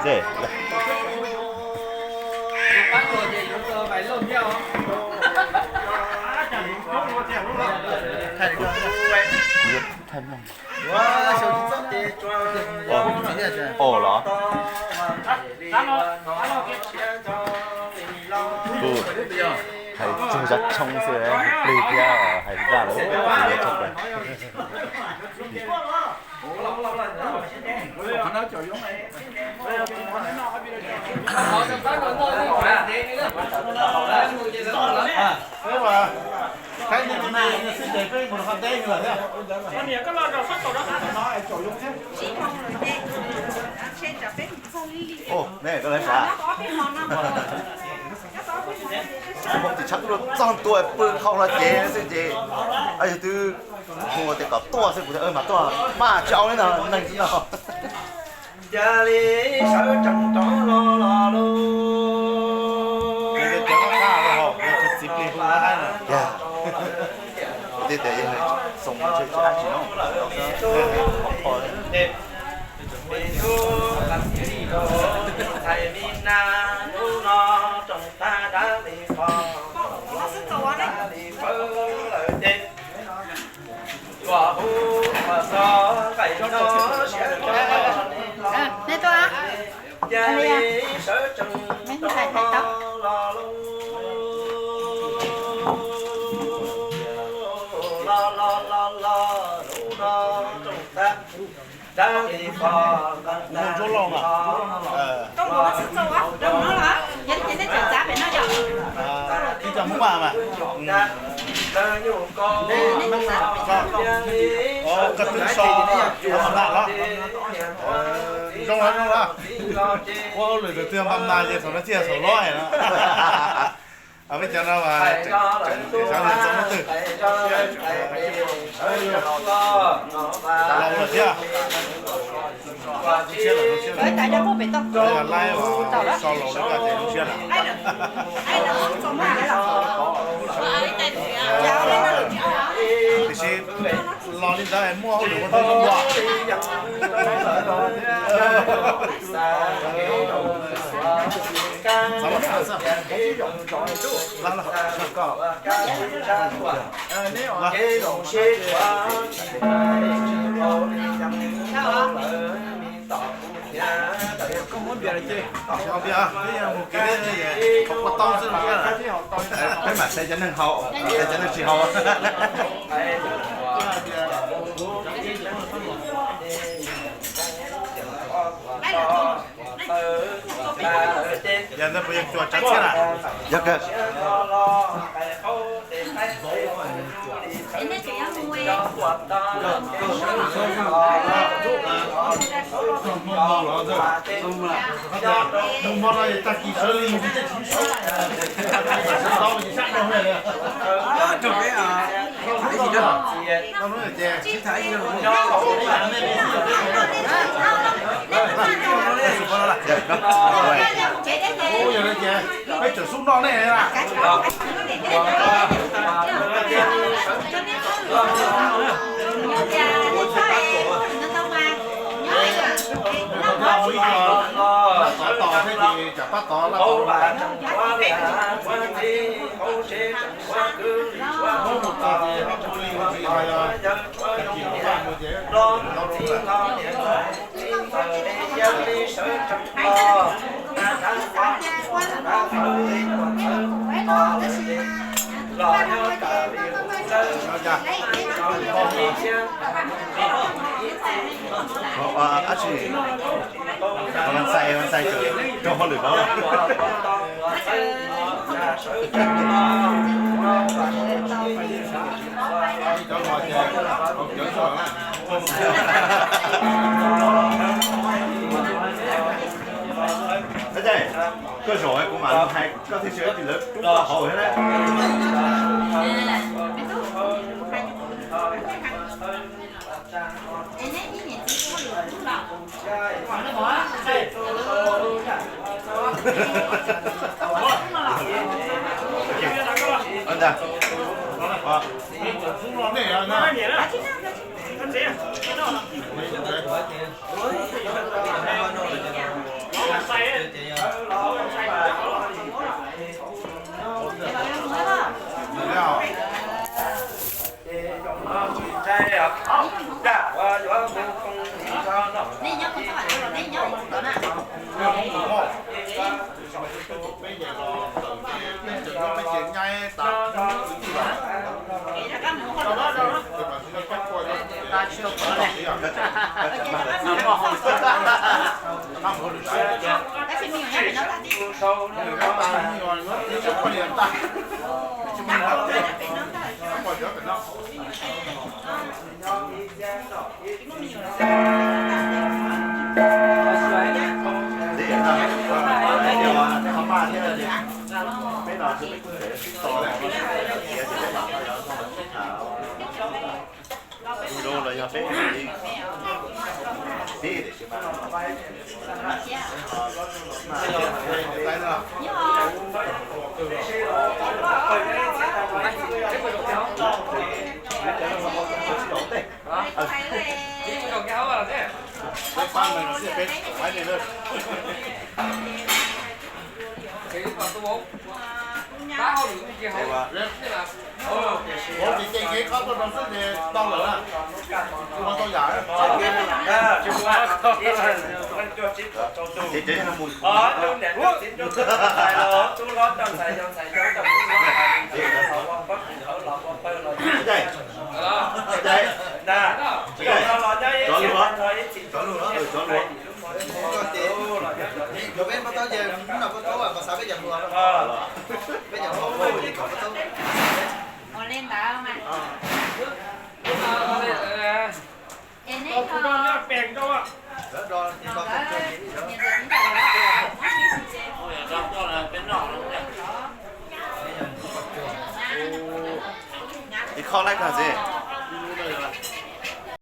Ces Ua los? Tus hais txog zaj tshoob xwb, plig thiab hais zaj lawm. Tus tshab tub txog ntua pw hau hlo cev xwb ces yog twb hu tias kom tuaj xwb, kuv tias mas tuaj mas tsis au li no neeg xwb no. Cia li sawv tsees rov los los lus. Txiv plig hu haib no. Tias yog xoo tsis ab tsis no. Tus thais Vib Nab hnub no tsoom tag dab li qhov, dab li pawg lawm ces, ua hu ua xov nqaim no siab tso li los, cia li sawv tsees rov los los lus, los los los los lus no tsoom tag dab li qhov, dab li qhov. Ib co Hmoob mas mas. Koj twb so Hmoob Nam los? Zoo los, zoo los. Ua hauj lwm tus twg Hmoob Nam ces thaum no thiaj txhaum loj no. Peb cov no mas tseem xav txog leej twg. Laus lawm thiab. Laib so laus li ko ces zoo siab lawm. Tiam sis los li ntawd muaj hauj lwm ua tau zoo dua. Koj muab npias los ces mus kev, ua tau xwb no. Peb mam xaiv cov neeg haus, xaiv cov neeg tsis haus. Yog ntawd puas yog cua tsav txhiab na? Yog kawg. Mus hmo no tag kis sawv li mus, peb tseem xub noj nej. Ib co pab tod thiab ces tsam pab tod laj tod. Muab mus txog ces ho pub li mus tsis hais os. Tag kis los pab mus ces tau rau lawm. Ab tsi, Vaj Xais, Vaj Xais rau hauj lwm no. Koj zaum kuv mam li hais koj thiaj tsis lawv rub koj hauv thiab na. Zoo los yog peb, peb tiam sis mas Ua ces ces kev qhov tuaj rau xwb ces tau lawm na. Tsis muaj tau yam. Cov lus, cov lus, cov peb Paj Taub ces hnub no Paj Taub mas xav peb cov lus, peb cov lus, peb cov lus. Ib khob laib kag xwb.